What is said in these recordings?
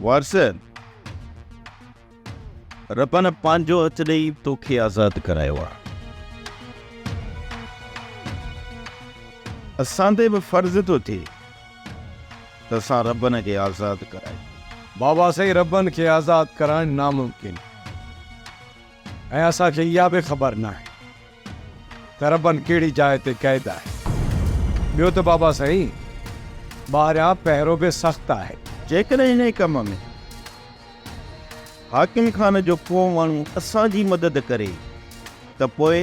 وارث، ربن پنهنجو هٿ ڏيئي توکي آزاد ڪرايو آ. اسان تي به فرض ٿو ٿئي ته اسان ربن کي آزاد ڪرايون. بابا سائين ربن کي آزاد ڪرائڻ ناممڪن ۽ اسان کي اها به خبر ناهي ته ربن ڪهڙي جاء تي قيد آهي. ٻيو ته بابا سائين ٻاهريان پهرو به سخت آهي. جيڪڏهن انهي ڪم ۾ حاڪم خان جو ڪو ماڻهو اسان جي مدد ڪري ته پوء.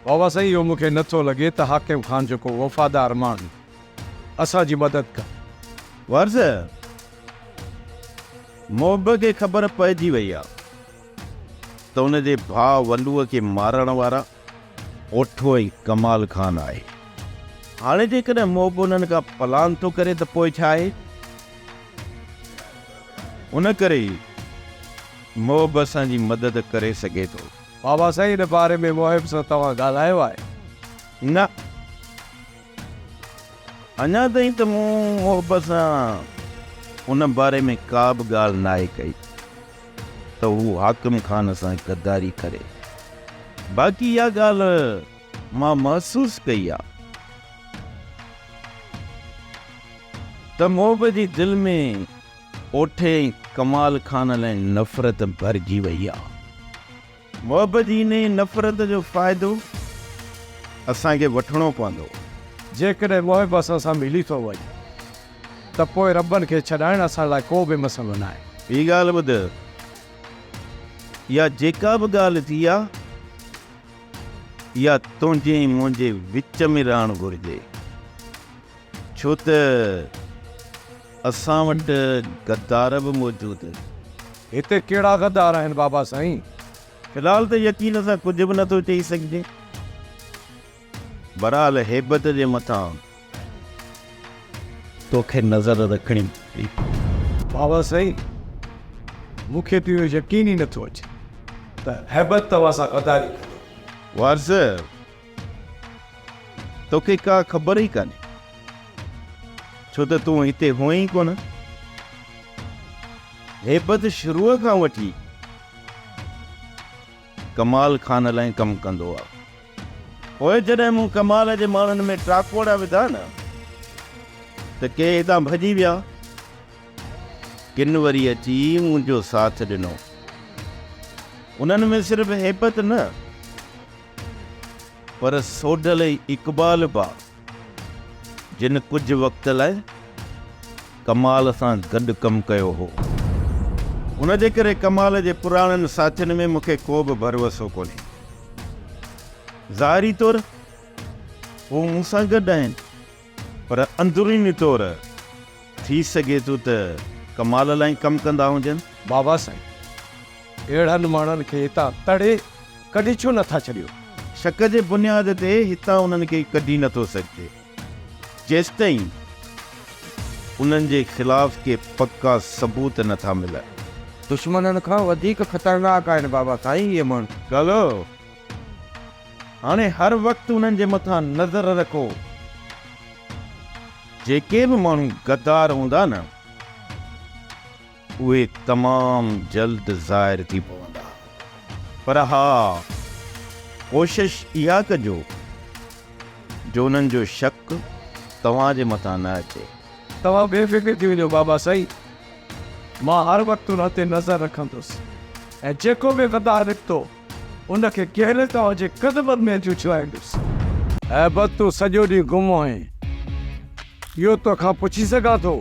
بابا سائين اهو مون کي نه ٿو لڳي ته حاڪم خان جو ڪو وفادار ماڻهو اسان جي مدد ڪندو. وارث، محب کي خبر پئجي وئي آ ته ان جي ڀاء ولوء کي مارڻ وارا اوٺو ۽ ڪمال خان آهي. هاڻي جيڪڏهن محب انهن کان پلان ٿو ڪري ته پوء ڇا آهي؟ ان ڪري ئي محب اسان جي مدد ڪري سگهي ٿو. بابا سائين ان باري ۾ محب سان توهان ڳالهايو آهي؟ نه. اڃا تائين ته مون محب سان ان باري ۾ ڪا به ڳالهه ناهي ڪئي ته هو حاڪم خان سان غداري ڪري. باقي اها ڳالهه مان محسوس ڪئي آ ته محب جي دل ۾ اوٺي ۽ ڪمال خان لاء نفرت ڀرجي وئي آ. محب جي انهيء نفرت جو فائدو اسان کي وٺڻو پوندو. جيڪڏهن محب اسان سان ملي ٿو وڃي ته پوء ربن کي ڇڏائڻ اسان لاء ڪو به مسئلو ناهي. ٻي ڳالهه ٻڌ، اها جيڪا به ڳالهه ٿي آ، اها تنهنجي ۽ منهنجي وچ ۾ رهڻ گهرجي، ڇو ته اسان وٽ غدار به موجود. هتي ڪهڙا غدار آهن بابا سائين؟ في الحال ته يقين سان ڪجهه به نٿو چئي سگهجي. بهرحال هيبت جي مٿان توکي نظر رکڻي پوندي. بابا سائين مون کي ته اهو يقين ئي نٿو اچي ته هيبت توهان سان غداري ڪندو. وارث! توکي ڪا خبر ئي ڪانهي، ڇو ته تون هتي هئين ئي ڪونه. هيبت شروع کان وٺي ڪمال خان لاء ڪم ڪندو آ. پوء جڏهن مون ڪمال جي ماڻهن ۾ ٽاڪوڙا وڌا نه ته ڪي هتان ڀڄي ويا، ڪن وري اچي منهنجو ساٿ ڏنو. انهن ۾ صرف هيبت نه پر سوڍل ۽ اقبال به جن ڪجهه وقت لاء ڪمال سان گڏ ڪم ڪيو هو. ان جي ڪري ڪمال جي پراڻن ساٿين ۾ مون کي ڪو به ڀروسو ڪونهي. ظاهري طور هو مون سان گڏ آهن، پر اندروني طور ٿي سگهي ٿو ته ڪمال لاء ڪم ڪندا هجن. بابا سائين، اهڙن ماڻهن کي هتان تڙي ڪڍي ڇو نٿا ڇڏيو؟ شڪ جي بنياد تي هتان انهن کي ڪڍي نٿو سگهجي، جيستائين انهن جي خلاف ڪي پڪا ثبوت نٿا ملن. دشمنن کان وڌيڪ خطرناڪ آهن بابا سائين اهي ماڻهو. گلو، هاڻي هر وقت انهن جي مٿان نظر رکو. جيڪي به ماڻهو غدار هوندا نه، اهي تمام جلد ظاهر ٿي پوندا. پر ها، ڪوشش اها ڪجو جو انهن جو شڪ توهان جي مٿان نه اچي. توهان بي فڪر ٿي وڃو بابا سائين، مان هر وقت انهن تي نظر رکندس ۽ جيڪو به غدار نڪتو، ان کي ڪهلي توهان جي قدمن ۾ اچي اڇلائيندس. هيبت تون سڄو ڏينهن گم هئين. اهو توکان پڇي سگهان ٿو؟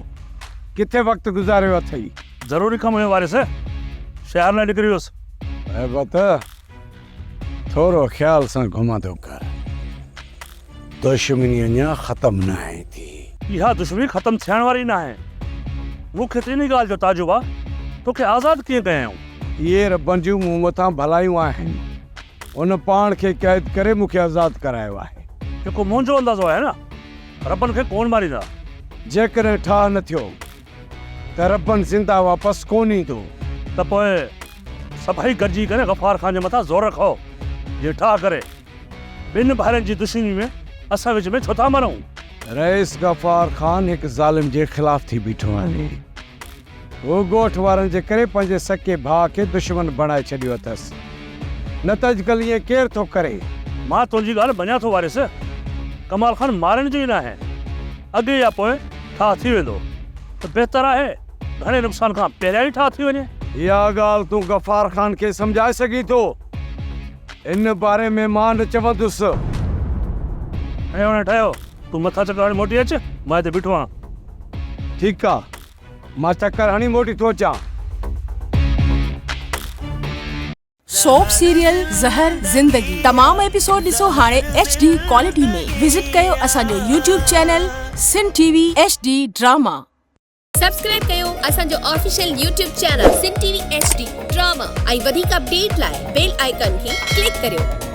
ڪٿي وقت گذاريو اٿئي؟ ضروري ڪم هيو وارث، شهر لاء نڪري ويس. هيبت، ٿورو خيال سان گهمندو ڪر. دشمني اڃا ختم ناهي ٿي. اها دشمني ختم ٿيڻ واري ناهي. مون کي ته انهي ڳالهه جو تعجب آ، توکي آزاد ڪيئن ڪيائون؟ اهي ربن جون مون مٿان ڀلايون آهن. ان پاڻ کي قيد ڪري مون کي آزاد ڪرايو آهي. جيڪو منهنجو اندازو آهي نه، ربن کي ڪونه ماريندا. جيڪڏهن ٺاهه نه ٿيو ته ربن زنده واپس ڪونه ايندو. ته پوء سڀئي گڏجي ڪري غفار خان جي مٿان زور رکو، جيئن ٺاهه ڪري. ٻن ڀائرن جي دشمني ۾ اسان وچ ۾ ڇو ٿا مرون؟ رئيس غفار خان هڪ ظالم جي خلاف ٿي بيٺو آهي. هو ڳوٺ وارن جي ڪري پنهنجي سڪي ڀاء کي دشمن بڻائي ڇڏيو اٿس. نه ته اڄڪلهه ائين ڪير ٿو ڪري. مان تنهنجي ڳالهه مڃان ٿو وارث. ڪمال خان مارڻ جو ئي ناهي. اڳي يا پوء ٺاهه ٿي ويندو ته بهتر آهي گهڻي نقصان کان پهريان ئي ٺاهه ٿي وڃي. اها ڳالهه تون غفار خان کي سمجهائي سگهين ٿو. ان باري ۾ مان نه چوندس. ٺهيو هاڻي ٺهيو. تون مٿان چڪر هڻي موٽي اچ، مان هتي بيٺو آهيان. ٺيڪ آ، مان چڪر هڻي موٽي ٿو اچان. سوپ سيريل زهر زندگي تمام ايپيسوڊ ڏسو هاڻي ايڇ ڊي ڪوالٽي ۾ وزٽ ڪيو اسان جو YouTube channel Sindh T V H D drama. Subscribe ڪيو اسان جو official YouTube channel Sindh T V H D drama ۽ وڌيڪ اپڊيٽ لاء بيل آئيڪان کي ڪلڪ ڪريو.